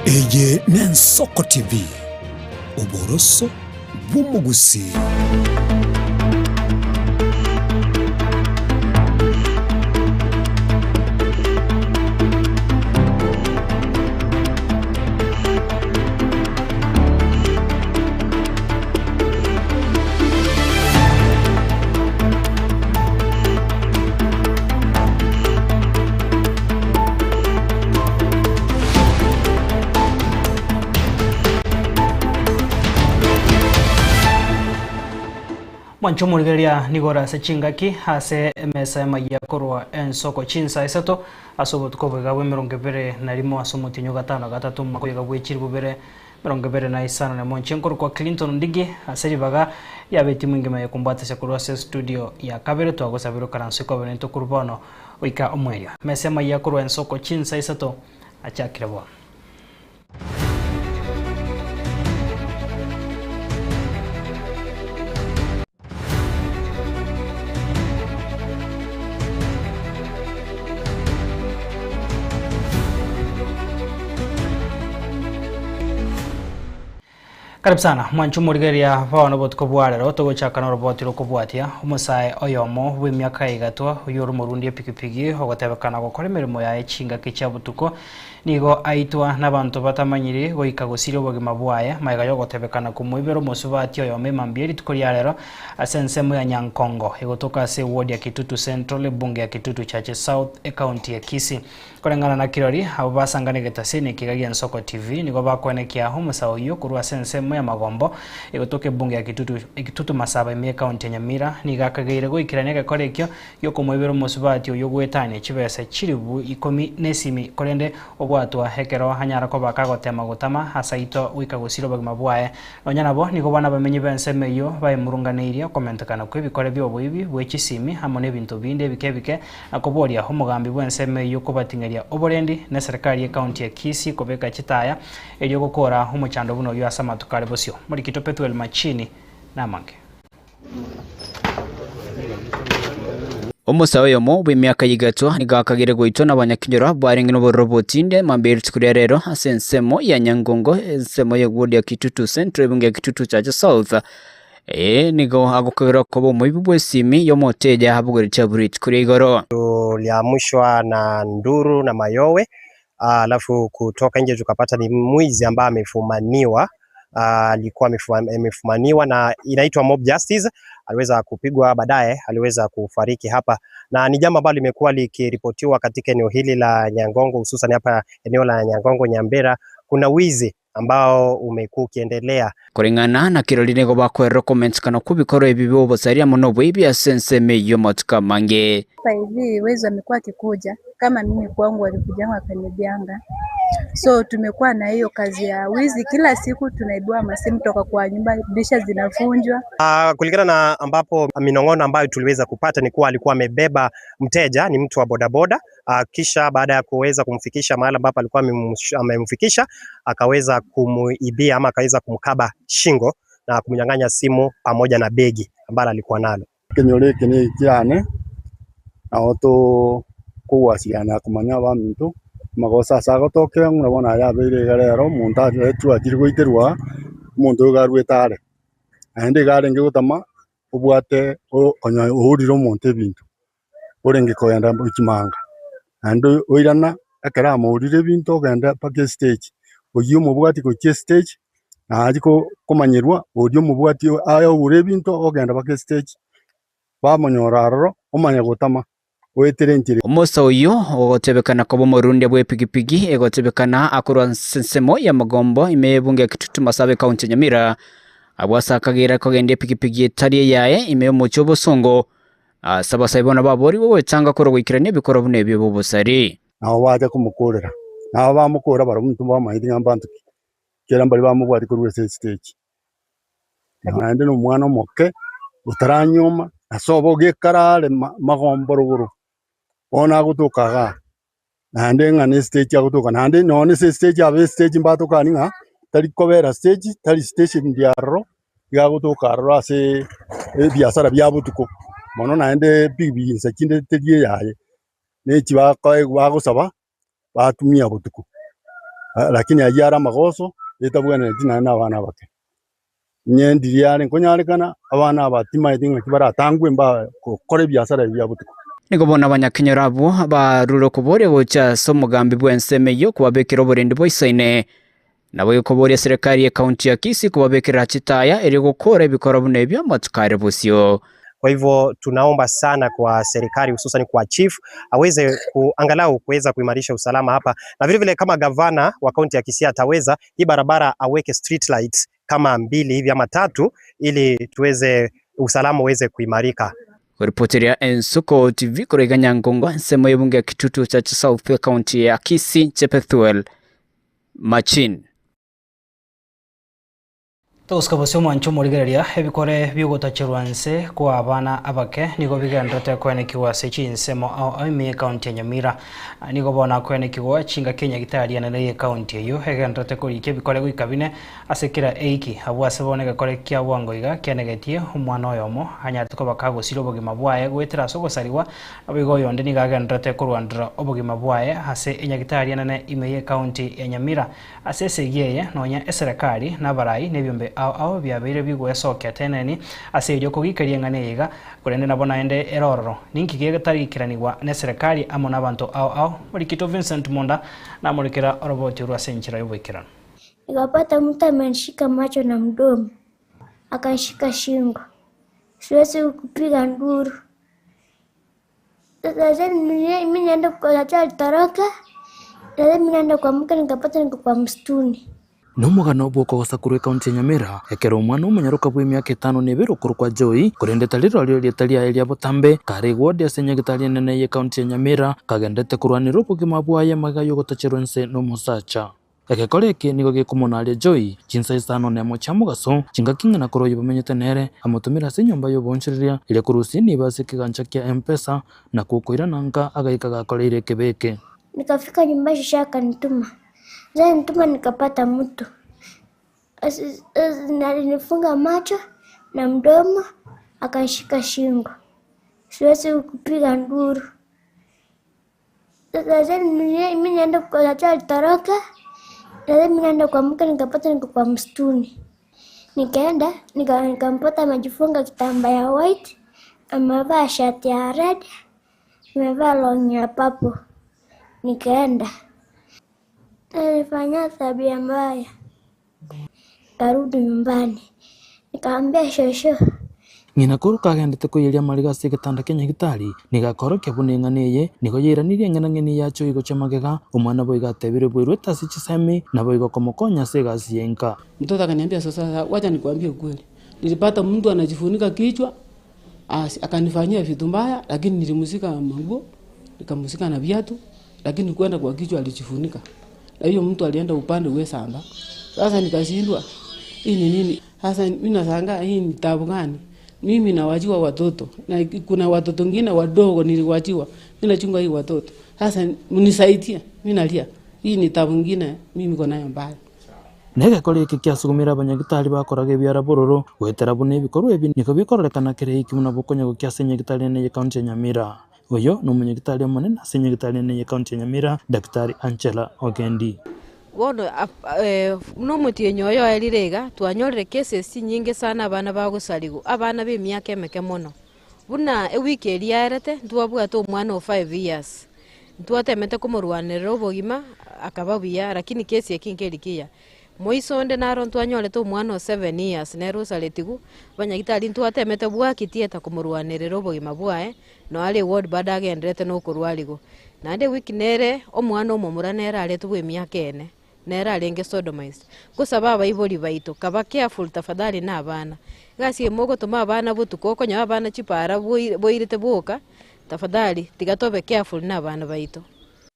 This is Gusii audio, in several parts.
Eye n'Ensoko TV, oboroso bw'omogusii. Mwanche omorigereria nigo ore ase chingaki ase emesa y'amayia korwa ensoko chinsa isato ase obotuko boiga bw'emerongo ebere na rimo ase omotienyi o gatano na gatato omwaka oyoiga bwe chilifu bibere Emerongo ebere na isano nemo inche nkorokwa Clinton Ndigi ase ribaga riabe etimu engima y'ekombwatesia korwa ase estudio ya kabere twagosabire okaranse kobe naintwe korwa bono goika omoerio. Mesa emayia korwa ensoko chinsa isato achakire bono. Karibu sana mwanche omorigereria bono obotuko bwa rero togochaka noroboti rokobwatia omosae oyomo bw'emiaka igatwa oyio ore omorundi epigipigi ogotebekana gokora emeremo yaye chingaki chia botuko Nigo aitwa nabanto batamanyiri goika gosiria obogima bwaye, magega y'ogotebekana komoibera omosubati oyomo emambia rituko ria rero ase ensemo ya Nyankongo, egotoka ase eward ya Kitutu Central, ebunge ya Kitutu Chache South, ecounty ya Kisii. Koreng'ana na kirori, abwo basangana egetaseni ekiga gi'Ensoko TV nigo bakoenekia omosae oyio korwa ase ensemo ya Magombo, egotoka ebunge ya Kitutu Kitutu Masaba ime ecounty ya Nyamira, nigo akageire goikerania egekora ekio Gi'okomoibera omosubati oyio goetania chibesa chilifu ikomi nesimi, korende obwatwa ekero anyara koba kagotema gotama ase aito goika gosira obogima bwaye. Nonya nabo, nigo bono abamenyi b'ensemo eyio baemurunganeirie okomentekana kw'ebikore bi'oboibi bwe chisimi amo nebinto binde ebike ebike, na koboria omogambi bw'ensemo eyio kobating'eria oborendi, na eserekari y'ecounty ya Kisii kobeka chitaya erio gokora omochando buna oyio ase amatuko are bosio. Morikito Pethuel Machini namange. Omosae oyomo bw'emiaka y'egatwa nigo akagire goitwa n'abanyakenyoro barenge nobororo botinde mambia rituko ria rero ase ensemo ya Nyangongo ensemo ye ward ya Kitutu Central ebunge ya Kitutu Chache South. Eye nigo agokagerwa koba omoibi bw'esimi y'omoteja abogoretie abwo rituko ria igoro. Tuliamshwa na nduru na mayowe alafu kutoka nje tukapata ni mwizi ambaye amefumaniwa alikuwa amefumaniwa na inaitwa mob justice. Aliweza kupigwa baadaye, aliweza kufariki hapa, na ni jambo ambalo limekuwa likiripotiwa katika eneo hili la Nyangongo, hususan hapa eneo la Nyangongo Nyambera, kuna wizi ambao umekuwa ukiendelea. Koreng'ana na kirori nigo bakoerera okomentekana kw'ebikorwa ebi bi'obosari amo noboibi ase ensemo eyio amatuko amange. Hapa hivi wezi wamekuwa wakikuja kama mimi kwangu walikujanga wakanibianga, so tumekuwa na hiyo kazi ya wizi kila siku, tunaibiwa masimu toka kwa nyumba, dirisha zinavunjwa. Kulingana na ambapo minong'ono ambayo tuliweza kupata ni kuwa alikuwa amebeba mteja, ni mtu wa bodaboda. Kisha baada ya kuweza kumfikisha mahali ambapo alikuwa amemfikisha, akaweza kumuibia ama akaweza kumkaba shingo na kumnyang'anya simu pamoja na begi ambalo alikuwa nalo. Ekenyoro eke nekiane, nabo tokogwasiana na komanya abaminto, amagoso ase agotokera ng'a bono aya abeire iga rero, omonto aretwe achire goiterwa aa, omonto oyo iga arwete are. Naende iga arenge gotama obwate konya ourire omonto ebinto, orenge kogenda chimanga, naende oirana ekero amourire ebinto ogenda mpaka estage, oyio omobwati gochia estage, naachia komanyerwa oria omobwati aye oure ebinto ogenda mpaka estage, bamonyora aroro omanya gotama oetere enchera. Omosa oyio ogotebekana koba omorundia bw'epigipigi egotebekana akorwa ase ensemo y'amagombo ime y'ebunge ya Kitutu Masaaba ekaunti ya Nyamira, abwo ase akageira kogendia epigipigi etari eyaye ime y'omochie o Bosongo, ase abasae bono baborigwe goetanga korwa goikerania ebikorwa buna ebio b'obosari. Nabo bacha komokorera, nabo bamokora barabwo intwe mbamanyeti ng'a mbanto ki, ekiagera mbaria bamobwati korwa ase estage. Naende na omwana omoke, otaranyuoma, ase obo gekara are magombo rogoro, bono agotoka igaa, naende ng'a ne estage agotoka, naende nonye ase estage abe estage mbatokani ng'a tari kobera stage, tari station ndi aroro, iga agotoka aroro ase ebiasara bia botuko, mono naende pikipiki inse chinde teri eyaye, na echi bakoegwa bagosaba, batumia botuko. Lakini ayio are amagoso, etabwenereti naende na abana abake. Inye ndiria are nkonyarekana, abana aba timaeti ng'aki baratangwe mba gokora ebiasara ebi bia botuko. Nigo bono abanyakenyoro abwo barure okoboria gocha ase omogambi bw'ensemo eyio kobabekera oborendi boisaine. Naboigo koboria serikali y'ekaunti ya Kisii kobabekerera chitaya erio gokora ebikoro buna ebio amatuko are bosio. Kwa hivyo tunaomba sana kwa serikali hususan kwa chief aweze angalau kuweza kuimarisha usalama hapa, na vile vile kama gavana wa kaunti ya Kisii ataweza hii barabara aweke street lights kama mbili hivi ama tatu, ili tuweze usalama uweze kuimarika. Koripoteria Ensuko TV korwa iga Nyangongo, ensemo y'ebunge ya Kitutu Church South, ekaunti ya Kisii, Chepethuel Machin. Togosika bosio omwanche omorigereria, ebikore bi'ogotacherwa nse kwa abana abake nigo bigendererete koenekigwa ase chinsemo ao ao ime y'ekaunti ya Nyamira. Nigo bono akoenekigwa chingaki enyagitari enene y'ekaunti eyio egendererete korikia ebikore goika bine ase kera eiki. Abwo ase bono egekore kia bwango iga kianegetie omwana oyomo anyarete koba kagosiria obogima bwaye goetera ase ogosarigwa, Naboigo oyonde nigo agendererete korwanera obogima bwaye ase enyagitari enene ime y'ekaunti ya Nyamira. Ase esegi eye, nonya eserekari, na abarai, na ebiombe ao ao biabeire bigwesokia teneni ase erio kogikeria eng'ana eye iga, korende nabo naende ere ororo. Ninki getariikeranigwa neserekari amo nabanto ao ao? Morikito Vincent Monda namorekera oroboti orwo ase enchera y'oboikeranu. Nikapata mtu amenishika macho na mdomo, akanishika shingo, siwezi kupiga nduru. Sasa mimi naenda kwa alitoroka, sasa mimi naenda kuamka nikapata niko kwa msituni. Nomogano bw'okogosa korwa ekaunti ya Nyamira, ekero omwana omonyaroka bw'emiaka etano na ebere okorokwa Joy, korende tari rirorio erieta riaye ria botambe, kare egwodi ase nyagetari enene y'ekaunti ya Nyamira, kagendete korwanera obogima bwaye magega y'ogotacherwa inse nomosacha. Egekora eke nigo gekomonaria Joy chinsa isano nemo chia mogaso, chingaki ng'ina korwa oyio bamenyete nere, amotomire ase enyomba y'oboonchoreria, eria korusia enibo ase ekegancha kia M-Pesa, na kokoirana nka agaika gakoreire ekebe eke. Nikafika nyumba shosho akanituma, Nituma nikapata mtu alinifunga macho na mdomo akanishika shingo, siwezi kupiga nduru. Sasa mimi naenda kwa alitoroka, sasa mimi naenda kuamka nikapata niko kwa msituni. Nikaenda nikampata amejifunga kitambaa ya white, amevaa shati ya red, amevaa long ya purple. Nikaenda alifanya tabia mbaya, karudi nyumbani nikaambia shosho. Ng'ina korwa kagendete koiyeria amariga ase egetanda kia nyagitari, nigo akorokia buna eng'ana eye nigo yairanirie eng'enang'eni yacho igochia magega. Omwana boigo atebire bweruete ase chisemi, naboigo komokonya ase egasi y'enka. Mtoto akaniambia sasa, wacha nikuambie ukweli, nilipata mtu anajifunika kichwa asi, akanifanyia vitu mbaya, lakini nilimshika manguo nikamshika na viatu, lakini kwenda kwa kichwa alijifunika, na hiyo mtu alienda upande we samba. Sasa nikashindwa hii ni nini sasa. Mimi nashangaa hii ni tabu gani? Mimi nawachiwa watoto na kuna watoto wengine wadogo niliwachiwa, mimi nachunga hii watoto sasa, mnisaidie, mimi nalia. Hii ni tabu nyingine mimi niko nayo mbaya. Na egekora eke kiasugumire abanyagitari bakoraga ebiara bororo, goetera buna ebikorwa ebi nigo bikororekana kera eiki buna bokonya gokia ase enyagitari ene y'ecounty ya Nyamira. Oyo nomonyagitari omonene ase enyagitari ene y'ecounty ya Nyamira, Daktari Angela Ogendi. Bono buna omotienyi oyo oerire iga, twanyorire cases chinyinge sana abana bagosarigwa, abana b'emiaka emeke mono. Buna ewiki eria yaerete, ntwabwate omwana o five years, ntwatemete komorwanerera obogima akaba buya lakini case eke nkeri kiya. Moiso onde naro ntwanyorete omwana o seven years nere osaretigwe, abanyagitari ntwatemete bwaki theatre komorwanerera obogima bwaye, nonya are eward bado agendererete na okorwarigwa. Naende ewiki nere omwana omomura nere aretwe bwa emiaka ene. Nere arenge sodomized. Gosaba abaibori baito, kaba careful tafadhali na abana. Egasi eye mogotoma abana botuko okonyora abana chipara boirete boka, tafadhali tiga tobe careful na abana baito.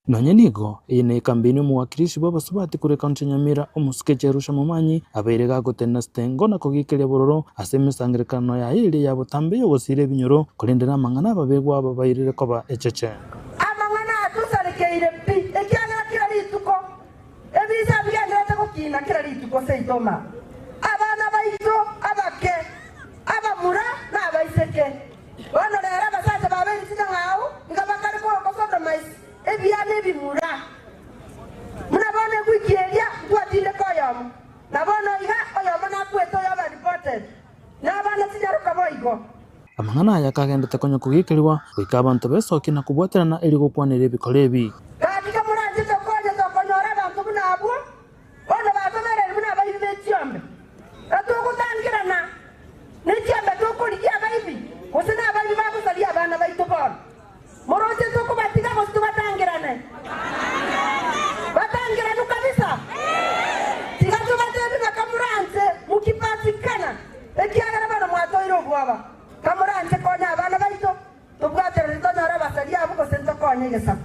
Nonye nigo, eye nekambeini omowakilishi bw'abasubati korwa ekaunti ya Nyamira, omosike Jerusha Momanyi, abeire gagotenena sitengo na kogikeria bororo ase emesangererekano yaye eria ya botambe y'ogosiira ebinyoro, korende namang'ana ababegwa aba bairire koba echeche. Amang'ana atusarekeire pi, ekiagera kera rituko ebisa bigendererete gokiina kera rituko seito ma abana baito abake, abamura na abaiseke. Bono rero abasacha babeire chinyang'au iga bakare kosodomize ebiana ebimura. Buna bono ewiki eria. igo. Amang'ana aya akagendete konya kogikerigwa, goika abanto besokia na kobwaterana erio gokwanera ebikoro ebi. Gaki kamoranche tokonye tokonyora abanto buna abwo, bono batobereire buna abaibi be chiombe. Gatogotangerana ne chiombe tokorigia abaibi, gose nabaibi bagosaria abana baito bono. Moroche tokobatiga gose tobatangerane? Batangeranwe kabisa. Tiga tobatebi ng'a kamoranche mokipatikana, ekiagera bono mwatoire obwoba. Kamoranche konya abana baito, tobwaterane tonyore abasaria abwo gose ntokonye egesaku.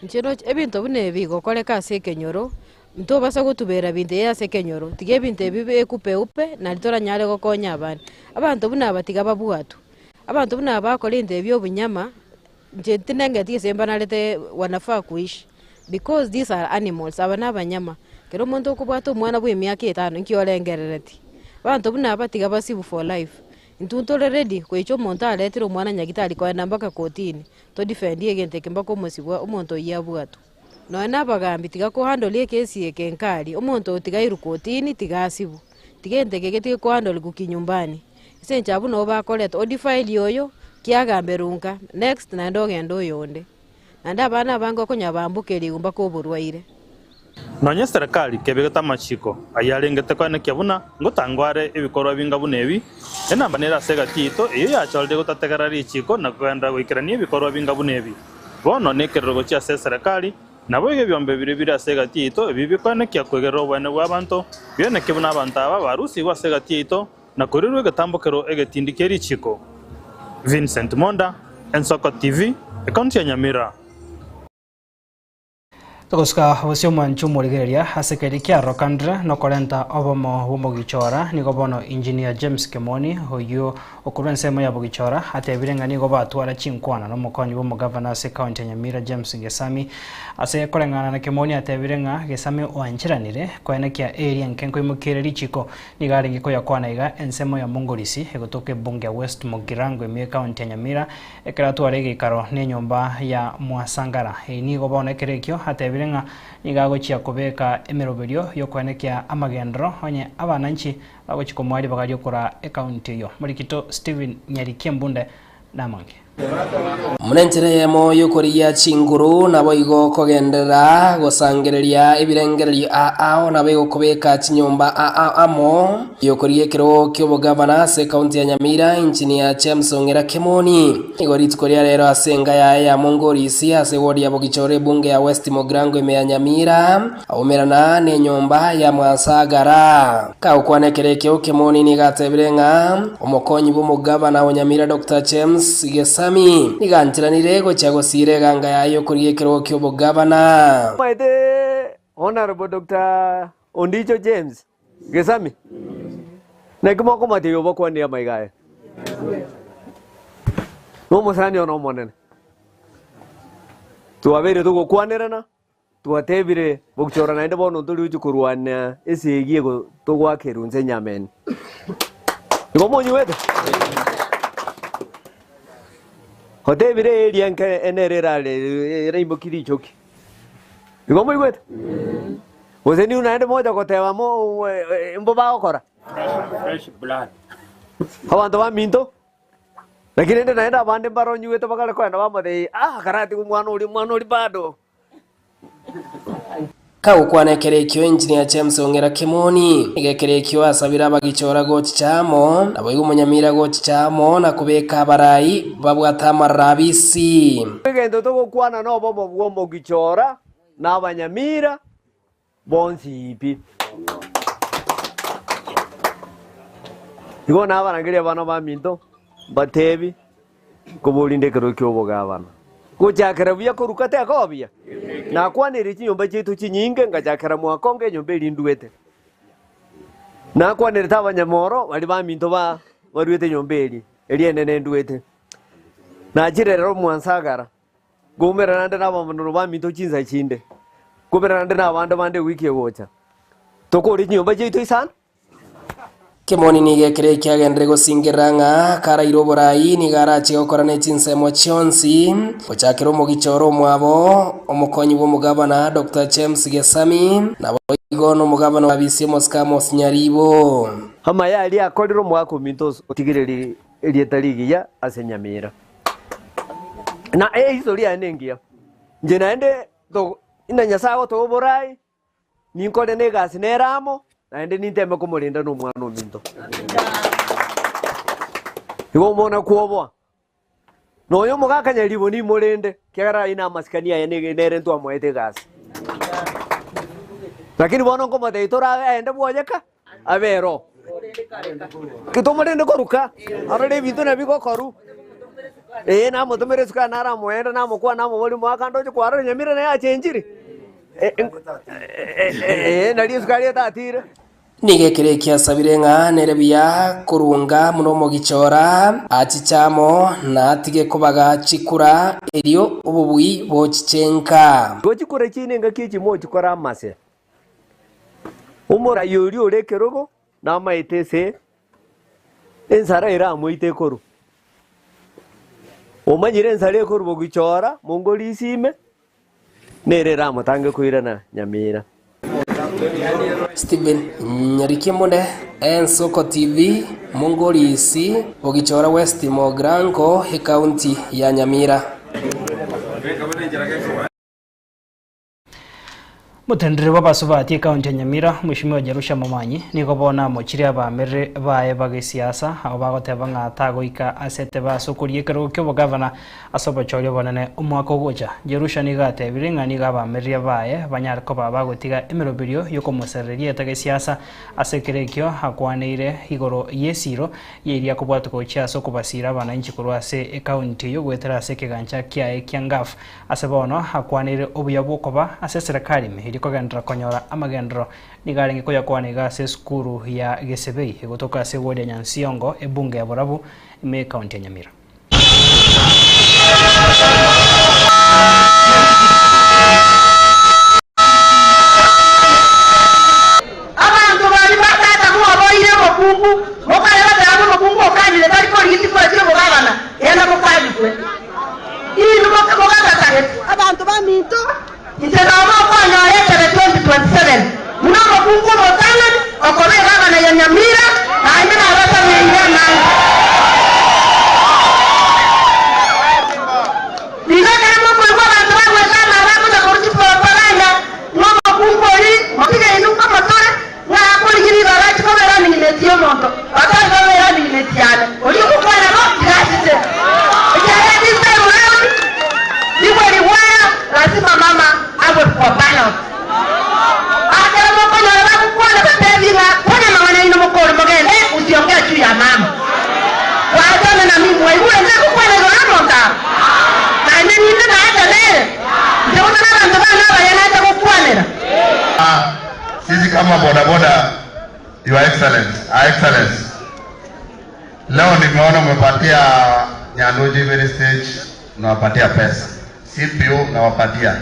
Inche roche ebinto buna ebi bigokoreka ase ekenyoro, ntobasa gotubera binto ebi ase ekenyoro, tiga ebinto ebi bikupeupe nari toranyare gokonya abande. Abanto buna aba tiga babwatwe. Abanto buna aba bakora ebinto ebi bia obunyama, inche tindengeti gose mbanarete wanafaa kuishi, because these are animals, aba na abanyama. Ekero omonto okobwata omwana bwa emiaka etano nki orengerereti? Abanto buna aba tiga basibwe for life. Intwe ntore ready goicha omonto aretire omwana nyagitari koenda mpaka kotini, to defend egento eke mpaka omosibwa omonto oyio abwatwe. Nonya na abagambi tiga kohandle ekesi eke nkari, omonto oyo tiga airwe kotini tiga asibwe, tiga egento eke getige kohandle kinyumbani. Ase eng'encho abwo nabo bakoreta odifaili oyo, kiagamberwe nka, next naende ogende oyonde. Naende abana abange okonyora bambokerigwe mpaka oborwaire. Nonya eserekari kebegete amachiko ayio arengete koenekia buna ngotangwa are ebikorwa binga buna ebi, enamba nere ase egati yaito eyio yachorire gotategerera richiko na kogenderera goikerania ebikorwa binga buna ebi. Bono nekerero gochia ase eserekari, naboigo ebiombe biria bire ase egati yaito ebi bikoenekia kwegerera oboene bw'abanto, bionekie buna abanto aba barusigwe ase egati yaito, na korirwa egetambokero egetindi kie richiko. Vincent Monda, Ensoko TV, Ekaunti ya Nyamira. Togosika bosio omwanchi omorigereria ase keria kiarorokandire nokorenta obomo bw'omogichora nigo bono Engineer James Kimoni oyio okorwa ensemo ya Bogichora atebire ng'a nigo batwara chinkwana nomokonyi bw'omogavana ase ekaunti ya Nyamira James Gesami ase koreng'ana na Kimoni atebire ng'a Gesami oancheranire koenekia eria enke nkoimokiere richiko Nigo arenge koyakwana iga ensemo ya Mongorisi, egotoka ebunge ya West Mugirango ime ekaunti ya Nyamira, ekero atware egeikaro nenyomba ya Mwasangara. Eye nigo bono ekero ekio atebire ng'a nigo agochia kobeka emeroberio yokoenekia amagenderero onye abananchi bagochia komoa ribaga riokoraa ekaunti eyio. Morikito Stephen Nyarikia Embunde namange. Buna enchera eyemo y'okorigia chinguru, naboigo kogenderera gosangereria ebirengererio aao naboigo kobeka chinyomba aao amo y'okorigia ekerogo ki'obogavana ase ekaunti ya Nyamira, Engineer James Ong'era Kemoni. Nigo rituko ria rero ase enka yaye ya Mongorisi ase eward ya Bogichoro ebunge ya West Mugirango ime ya Nyamira, Aumerana nenyomba ya Mwasagara. Kagokwana ekero ekio, Kemoni nigo atebire ng'a omokonyi bw'omogabana o Nyamira Doctor James Gesami nigo ancheranire gochia gosiira eganga yaye y'okorigia ekerogo ki'obogabana. Omanyete Honourable Doctor Ondicho James Gesami? Naki mokomotebia obakwanire amaiga aya? Nomosani one omonene. Twabeire togokwanerana. Twatebire, Gochora naende bono ntori gochia korwania esegi ego togoakerwa inse enyameni. Igo monyuete? Otebire eria enke nere erare eraimokie richoki. Igo moigwete? Gose nigo naende mocha goteba mo mbo bagokora? Abanto baminto. Lakini rende naende abande mbaronyuete bakare kogenda bamotebia, Ah, karatiga omwana oria, omwana oria bado. Kagokwana ekero ekio Engineer James Ong'era Kemoni, nigo ekero ekio asabire abagichora gochicha amo, naboigo omonyamira gochicha amo na kobeka abarai babwate amarara abisi. Egento togokwana nobomo bw'omogichora na abanyamira bonsi pi. Igo nabarangerie abana baminto, mbatebi, Nkoborinde ekero ki'obogabana. Gochakera buya koruka tekoba buya. Nakwaneire chinyomba chiaito chinyinge, ngachakera mwakonga enyomba eria nduete. Nakwanerete abanyamoro baria baminto ba baruete enyomba eria, eria enene nduete. Nachire rero mwansagara. Nkoumera naende nabamanoro baminto chinsa chinde, nkoumera naende nabande bande ewiki egocha. Tokore chinyomba chiaito isano. Kemoni nigo ekero ekiagenderere gosingerera ng'a karaire oborai nigo arache gokora ne chinsemo chionsi, gochakera omogicha ore omwabo, omokonyi bw'omogabana Doctor James Gesami, naboigo nomogabana o Abisi Omosike Amos Nyaribo. Amaya aria akorire omwaka ominto otigererie. erieta rigiya ase Nyamira. Na eiso riaye nengiya. Inche naende to inda Nyasae agotoa oborai, ninkore na egasi nere amo, naende ninteme komorenda na omwana ominto. Igo mbono kwoboa. Nonya omogaka nyaribo nimorende, ekiagera ayio namasikani aye nere ntwamoete egasi. Lakini bono nkomotebia tore aende bwoyeka, abe ero oo. Ki tomorende koruka, arore ebinto nabio bigokorwa. Ee namotomere esukari naramoende namokwana namoboria omogaka ndoche kwarora Nyamira naye achenchire? Ee nario esukari etatire. Nigo ekero eki asabire ng'a nere buya korunga buna omogichora, achiche amo na atige kobaga chikura, erio obobui bochiche nka. Igo chikura chiaino engaki echi mochikore amase. Omorai oria ore ekerogo namaete ase ensara eramoite ekorwa. Omanyire ensara ekorwa bogichora mongorisi ime, nere eramotange koirana Nyamira. Stephen Nyarikemune, Ensoko TV, Mongorisi, Bogichora West Mogrango, Ekaunti ya Nyamira. Motendere bw'abasubati ekaunti ya Nyamira, Mweshimiwa Jerusha Momanyi, nigo bono amochirie abaamere baye bagesiasa abo bagoteba ng'a tagoika ase etebe ase okoria ekerogo ki'obogavana ase obochori obonene omwaka ogocha. Jerusha nigo atebire ng'a nigo abaamereria baye banyare koba bagotiga emeroberio y'okomosereria erieta gesiasa ase ekero ekio akwaneire igoro y'esiro y'eria akobwatwa gochia ase okobasiira abananchi korwa ase ekaunti eyio goetera ase ekegancha kiaye kia Ngaf Ase bono akwaneire obuya bw'okoba ase eserekari ime erio kogenderera konyora amagenderero. Nigo arenge koyakwana iga ase esukuru ya Gesebei egotoka ase eward ya Nyansiongo ebunge ya Borabu ime ekaunti ya Nyamira. Abanto baria ba tata mwaboire omokungu, mokayebatera ng'a omokungu okanire tari korigia chikura chi'obogabana, genda mokabigwe. Inwe mogatatagete. Abanto baminto, inche noba okonyora etebe 2027 buna omokungu omotang'ani okoba egabana ya Nyamira, naende nabasabeire amange. Igo ekero mokoigwa abanto bagweka amaro akonya korwa chipropaganda ng'a omokungu oria motige inwe nkomotore, ng'a akorigia ribaga achie koba erunning mate y'omonto, batari koba erunning mate yane, oria ogokwana bo tiga achiche. Ekiagera this time round rigwe rigwaya lazima mama agwe kwa ballot. Ekero mokonyora bagokwana batebi ng'a kwana amang'ana aino mokore mogende usiongee juu ya mama. Wachana na mimi mwaigure ndagokwana igoro y'omonto aa? Naende ninde naete nere? Inche gose nabanto bane abaya nacha gokwanera. Sisi kama bodaboda, Your Excellency, Her Excellency, leo nimeona umepatia Nyanduji Very Stage, unawapatia pesa CPO unawapatia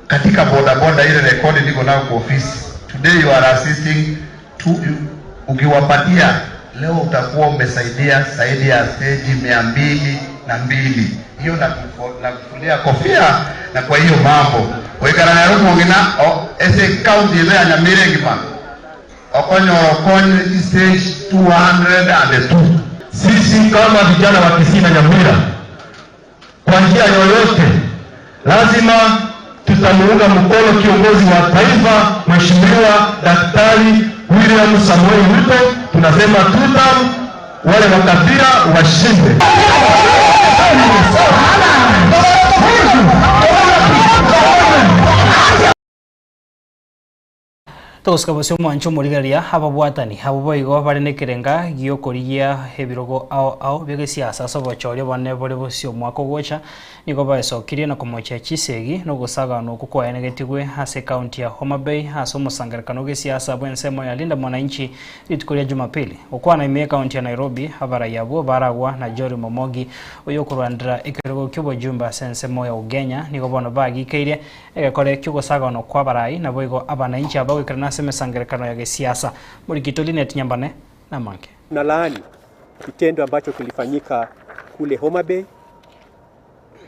katika bodaboda, ile rekodi niko nayo kwa ofisi. Today you are assisting to, ukiwapatia leo utakuwa umesaidia zaidi ya stage 202. Hiyo nakufulia kofia na kwa hiyo mambo oikara Nairobi ngina o ese county ile ya Nyamira ngima okonyoro kony stage 202. Sisi kama vijana wa Kisii na Nyamira, kwa njia yoyote lazima tutamuunga mkono kiongozi wa taifa Mheshimiwa Daktari William Samoei Ruto. Tunasema tutam, wale wa kabila washinde. Togosika bosio omwancho omorigereria ababwatani abwo boigo bare nekerenga gi'okorigia ebirogo ao ao bi'egesiasa ase obochori obonene bore bosio omwaka ogocha. Nigo baesokirie na komochia chisegi na ogosaganwa okwo kwaenegetigwe ase ekaunti ya Homa Bay ase omosangererekano bw'esiasa bw'ensemo ya Linda Mwananchi rituko ria Jumapili. Gokwana ime y'ekaunti ya Nairobi, abarai abwo baragwa na Jory Momogi oyokorwanera ekerogo ki'obojumbe ase ensemo ya Ugenya nigo bono bagikeirie egekore ki'ogosaganwa kw'abarai naboigo abananchi aba goikerana ase emesangererekano ya gesiasa. Morikito Linet Nyambane namange. Tunalaani kitendo ambacho kilifanyika kule Homa Bay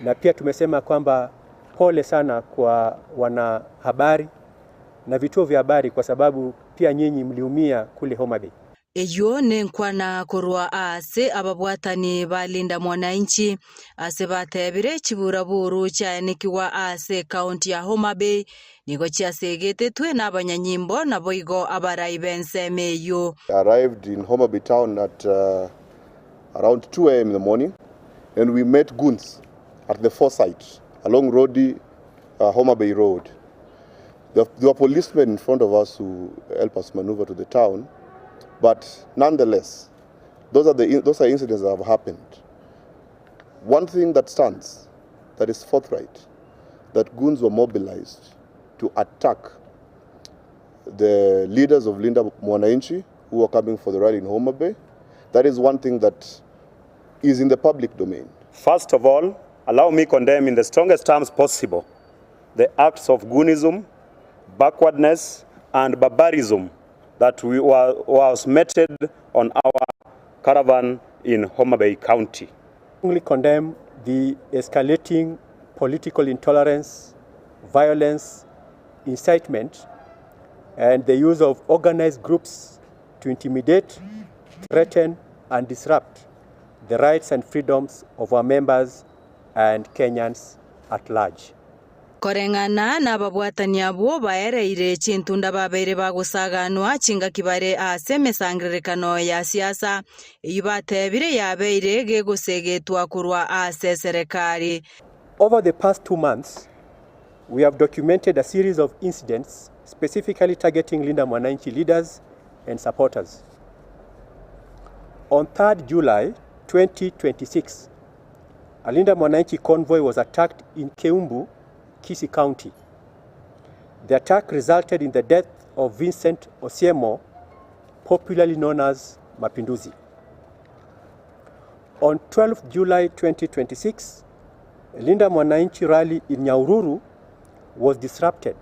na pia tumesema kwamba pole sana kwa wanahabari na vituo vya habari kwa sababu pia nyinyi mliumia kule Homa Bay. Eyio nenkwana korwa aase ababwatani ba Linda Mwananchi ase batebire chiburaburu chiaenekigwa ase ekaunti ya Homa Bay nigo chiasegetetwe nabanyanyimbo naboigo abarai b'ensemo eyio. Arrived in Homa Bay town at uh, around 2 a.m. in the morning and we met goons at the foresight along Rodi, uh, Homa Bay Road. There, there were policemen in front of us who helped us maneuver to the town, but nonetheless, those are, the, those are incidents that have happened. One thing that stands, that is forthright, that goons were mobilized to attack the leaders of Linda Mwananchi who were coming for the rally in Homa Bay. That is one thing that is in the public domain. First of all, allow me condemn in the strongest terms possible the acts of goonism, backwardness, and barbarism that we were, was meted on our caravan in Homa Bay County. Strongly condemn the escalating political intolerance, violence, incitement, and the use of organized groups to intimidate, threaten, and disrupt the rights and freedoms of our members and Kenyans at large. Koreng'ana nababwatani abwo baereire chintunda babeire bagosaganwa chingaki bare ase emesangererekano ya siasa, eyio batebire yabeire gegosegetwa korwa ase eserekari. Over the past 2 months, we have documented a series of incidents specifically targeting Linda Mwananchi leaders and supporters. On 3rd July 2026, a Linda Mwananchi convoy was attacked in Keumbu, Kisii County. The attack resulted in the death of Vincent Osiemo, popularly known as Mapinduzi. On 12th July 2026, a Linda Mwananchi rally in Nyahururu was disrupted.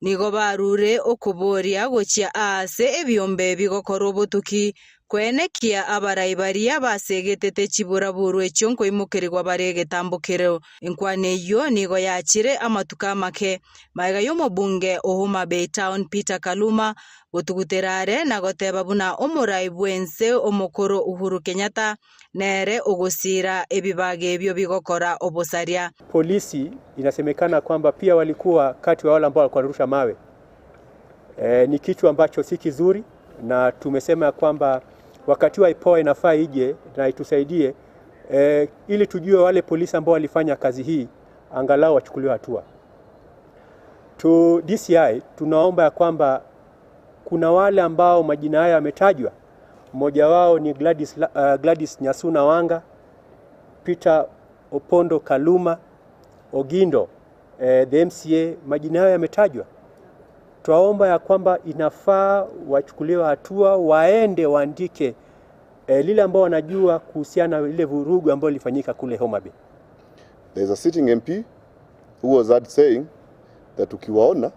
Nigo barure okoboria gochia ase ebiombe bigokora obotuki kwenekia abarai baria basegetete chiburaburu echio nkoimokerigwa bare egetambokero. Enkwana eyio nigo yachire amatuko amake maega y'omobunge o Homa Bay Town Peter Kaluma gotugutera are na goteba buna omorai bwense omokoro Uhuru Kenyatta nere ogosira ebibaga ebio bigokora obosaria. Polisi inasemekana kwamba pia walikuwa kati wa wale ambao walikuwa wanarusha mawe. E, ni kitu ambacho si kizuri, na tumesema ya kwamba wakati wa IPOA inafaa ije na itusaidie e, ili tujue wale polisi ambao walifanya kazi hii angalau wachukuliwe hatua. Tu DCI tunaomba ya kwamba kuna wale ambao majina hayo yametajwa, mmoja wao ni Gladys, Gladys Nyasuna Wanga, Peter Opondo Kaluma, Ogindo the MCA, majina hayo yametajwa. Twaomba ya kwamba inafaa wachukuliwe hatua, waende waandike lile ambao wanajua kuhusiana na ile vurugu ambayo ilifanyika kule Homa Bay. There's a sitting MP who was heard saying that ukiwaona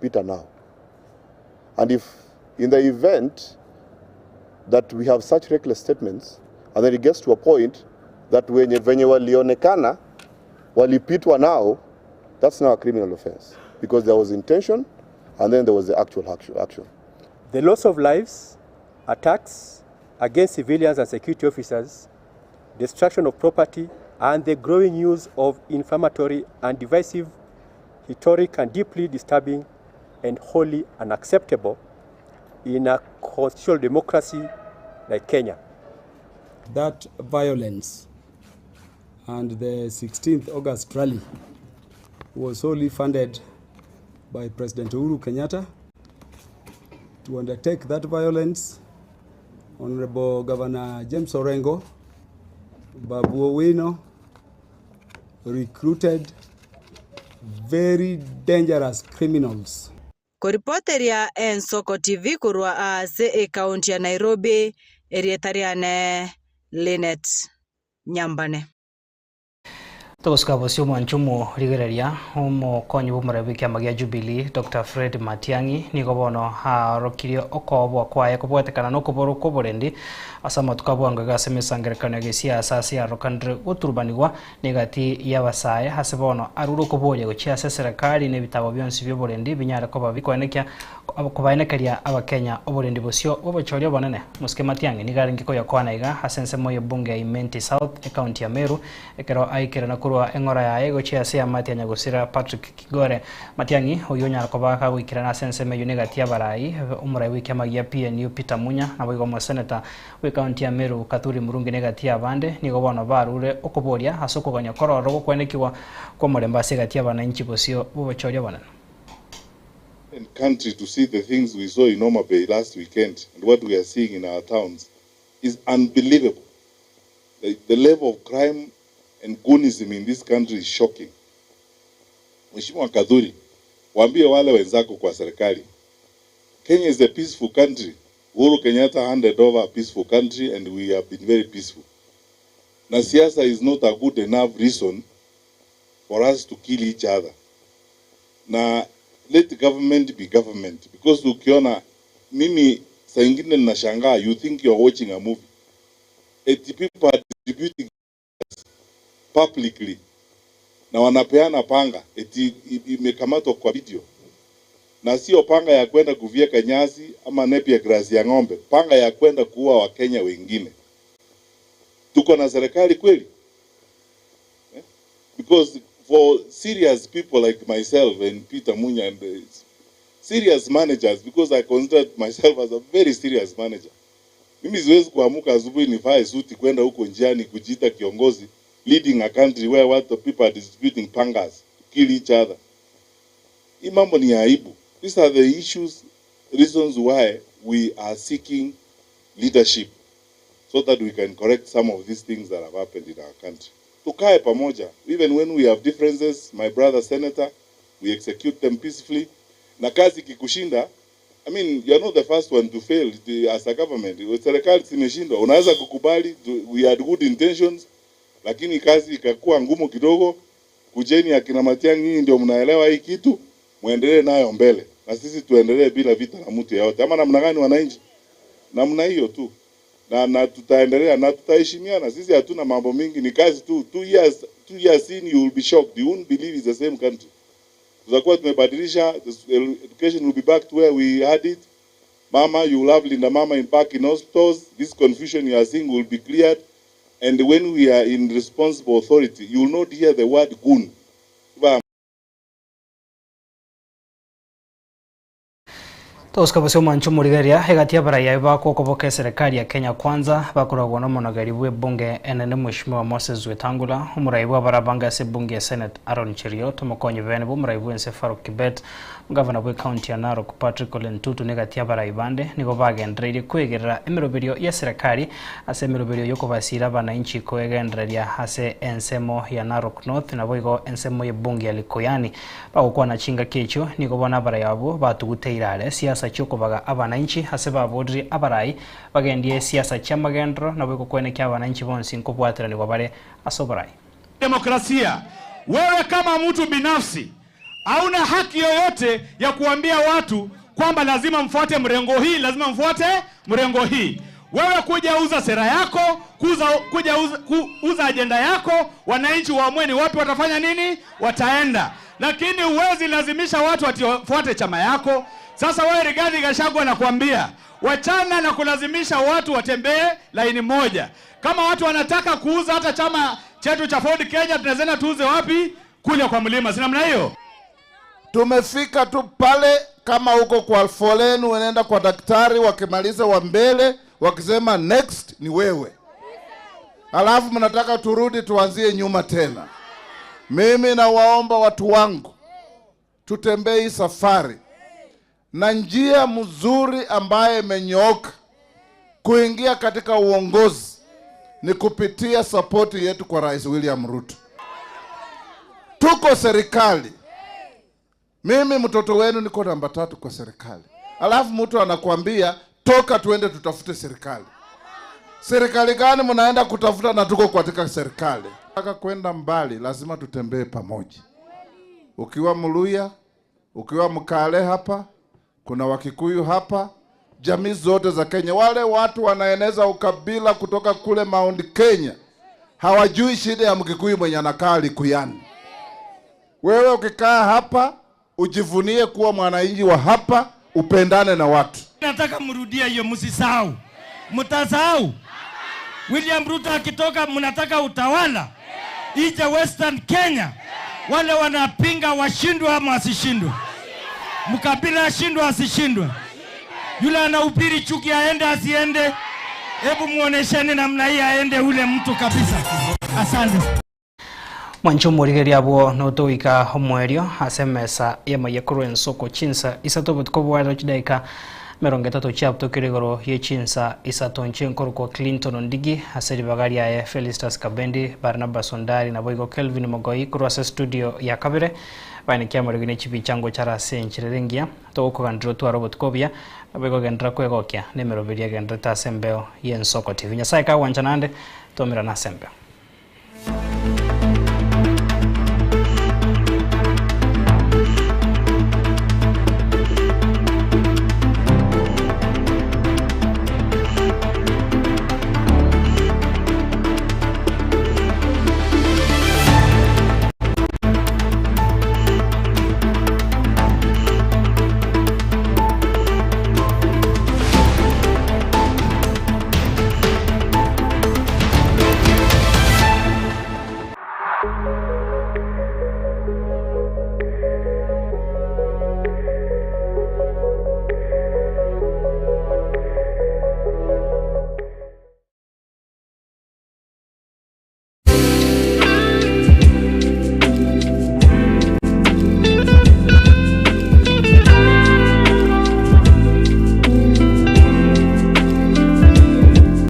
pita nao. And if in the event that we have such reckless statements and then it gets to a point that wenye venye walionekana walipitwa nao, that's now a criminal offense because there was intention and then there was the actual action. The loss of lives, attacks against civilians and security officers, destruction of property, and the growing use of inflammatory and divisive rhetoric and deeply disturbing and wholly unacceptable in a constitutional democracy like Kenya. That violence and the 16th August rally was solely funded by President Uhuru Kenyatta. To undertake that violence, Honorable Governor James Orengo, Babu Owino recruited very dangerous criminals. Koripoteria Ensoko TV korwa ase ekaunti ya Nairobi erieta riane Linet Nyambane. Togosika bosio omwancho omorigereria, omokonyi bw'omorai bw'ekiama gia Jubilee, Doctor Fred Matiang'i, nigo bono aorokirie okoobwa kwaye kobwatekana nokoborwa kw'oborendi ase amatuko a bwango iga ase emesangererekano ya gesiasa ase yarokanire goturubanigwa negati y'abasae ase bono arure okoboria gochia ase eserekari na ebitabo bionsi bi'oborendi binyare koba bikoenekia Kobaenekeria Abakenya oborendi bosio bw'obochori obonene, Mosike Matiang'i nigo arenge koyokwana iga ase ensemo y'ebunge ya Imenti South, ecounty ya Meru, ekero aikerana korwa eng'ora yaye gochia ase eamate ya nyagosira Patrick Kigore. Matiang'i, oyio onyara koba kagoikerana ase ensemo eyio negati y'abarai, omorai bw'ekiama gia PNU Peter Munya, naboigo omoseneta bw'ecounty ya Meru Kathuri Murungi negati y'abande, nigo bono barure okoboria ase okogania kororo gokwenekigwa kw'omorembe ase egati y'abanainchi bosio bw'obochori obonene. And country to see the things we saw in Homa Bay last weekend and what we are seeing in our towns is unbelievable. The, the level of crime and goonism in this country is shocking. Mheshimiwa Kadhuri, waambie wale wenzako kwa serikali, Kenya is a peaceful country. Uhuru Kenyatta handed over a peaceful country and we have been very peaceful. Na siasa is not a good enough reason for us to kill each other. Na let government be government because ukiona mimi saa ingine ninashangaa, you think you are watching a movie. Eti people are distributing publicly na wanapeana panga eti imekamatwa kwa video, na sio panga ya kwenda kuvyeka nyasi ama napier grass ya ng'ombe, panga ya kwenda kuua Wakenya wengine. Tuko na serikali kweli? Eh? Because for serious people like myself and Peter Munya and the serious managers, because I consider myself as a very serious manager. Mimi siwezi kuamuka asubuhi nivae suti kwenda huko njiani kujiita kiongozi leading a country where what the people are distributing pangas to kill each other. Hii mambo ni ya aibu. These are the issues, reasons why we are seeking leadership so that we can correct some of these things that have happened in our country. Tukae pamoja, even when we have differences, my brother senator, we execute them peacefully. Na kazi ikikushinda, I mean, you are not the first one to fail the, as a government. Serikali zimeshindwa, unaweza kukubali we had good intentions, lakini kazi ikakuwa ngumu kidogo. Kujeni akina Matiang'i, nyinyi ndio mnaelewa hii kitu, muendelee nayo mbele, na sisi tuendelee bila vita na mtu yeyote. Ama namna gani, wananchi? Namna hiyo tu na, na tutaendelea na tutaheshimiana. Sisi hatuna mambo mingi, ni kazi tu. 2 years, 2 years in you will be shocked, you won't believe it's the same country. Tutakuwa tumebadilisha, the education will be back to where we had it. Mama, you will have Linda Mama in back in hospitals. This confusion you are seeing will be cleared. And when we are in responsible authority, you will not hear the word goon. Togosika bosio omwancho omorigereria, egati y'abaraiyo bakokoboka eserekari ya Kenya Kwanza bakoragwa na omonogeri bw'ebunge enene Mheshimiwa Moses Wetangula, omorai bw'abarabanga ase ebunge ya Senate Aaron Cheruiyot, omokonyi bene bw'omorai bw'ense Farouk Kibet, Gavana bw'ecounty ya Narok Patrick Ole Ntutu na egati y'abarai bande nigo bagendereirie kwegerera emeroberio ya serikali ase emeroberio y'okobasira abananchi koegendereria ase ensemo ya Narok North naboigo ensemo y'ebunge ya Likuyani. Bagokwana chingaki echio nigo bono abarai abwo batuguteire are siasa chiokobaga abananchi ase baborire abarai bagendie siasa chiamagendero naboigo kwenekia abananchi bonsi nkobwateranigwa bare ase oborai. Demokrasia, wewe kama mtu binafsi hauna haki yoyote ya kuambia watu kwamba lazima mfuate mrengo hii, lazima mfuate mrengo hii. Wewe kuja uza sera yako, kuja uza ajenda yako, wananchi waamue ni wapi watafanya nini, wataenda. Lakini huwezi lazimisha watu wafuate chama yako. Sasa wewe Rigathi Gachagua nakuambia, wachana na kulazimisha watu watembee laini moja. Kama watu wanataka kuuza hata chama chetu cha Ford Kenya, tunaweza tuuze wapi? Kule kwa mlima, si namna hiyo? Tumefika tu pale, kama uko kwa foleni unaenda kwa daktari, wakimaliza wa mbele wakisema next ni wewe, alafu mnataka turudi tuanzie nyuma tena. Mimi nawaomba watu wangu, tutembee hii safari na njia mzuri ambaye imenyooka kuingia katika uongozi ni kupitia sapoti yetu kwa Rais William Ruto. Tuko serikali, mimi mtoto wenu niko namba 3 kwa serikali, alafu mtu anakuambia toka tuende tutafute serikali. Serikali gani mnaenda kutafuta na tuko katika serikali? Taka kwenda mbali, lazima tutembee pamoja. Ukiwa Mluya, ukiwa Mkale hapa, kuna Wakikuyu hapa, jamii zote za Kenya. Wale watu wanaeneza ukabila kutoka kule Mount Kenya hawajui shida ya Mkikuyu mwenye anakaa Likuyani. Wewe ukikaa hapa ujivunie kuwa mwananchi wa hapa, upendane na watu. Nataka mrudie hiyo, msisahau. Mtasahau William Ruto akitoka, mnataka utawala ije Western Kenya, wale wanapinga washindwe ama wasishindwe? Mkabila ashindwe asishindwe? Yule anahubiri chuki aende asiende? Hebu muonesheni namna hii aende ule mtu kabisa. Asante. Mwancho omorigereria abwo notogoika omoerio ase emesa y'amaiya korwa ensoko chinsa isato obotuko bwarero chidaika emerongo etato chiabutokire igoro ye chinsa isato nche nkorokwa Clinton Ondigi ase ribaga riaye Felistus Kabendi Barnabas Ondari naboigo Kelvin Mogoi korwa ase studio ya kabere baine kiamorigi ne chibicha ngochara ase enchera engiya togokoganera otware obotuko obuya naboigo genderera kwegokia na emeroberi egenderete ase embeo ya Ensoko TV. Nyasaye kagwancha naende tomerane ase embeo.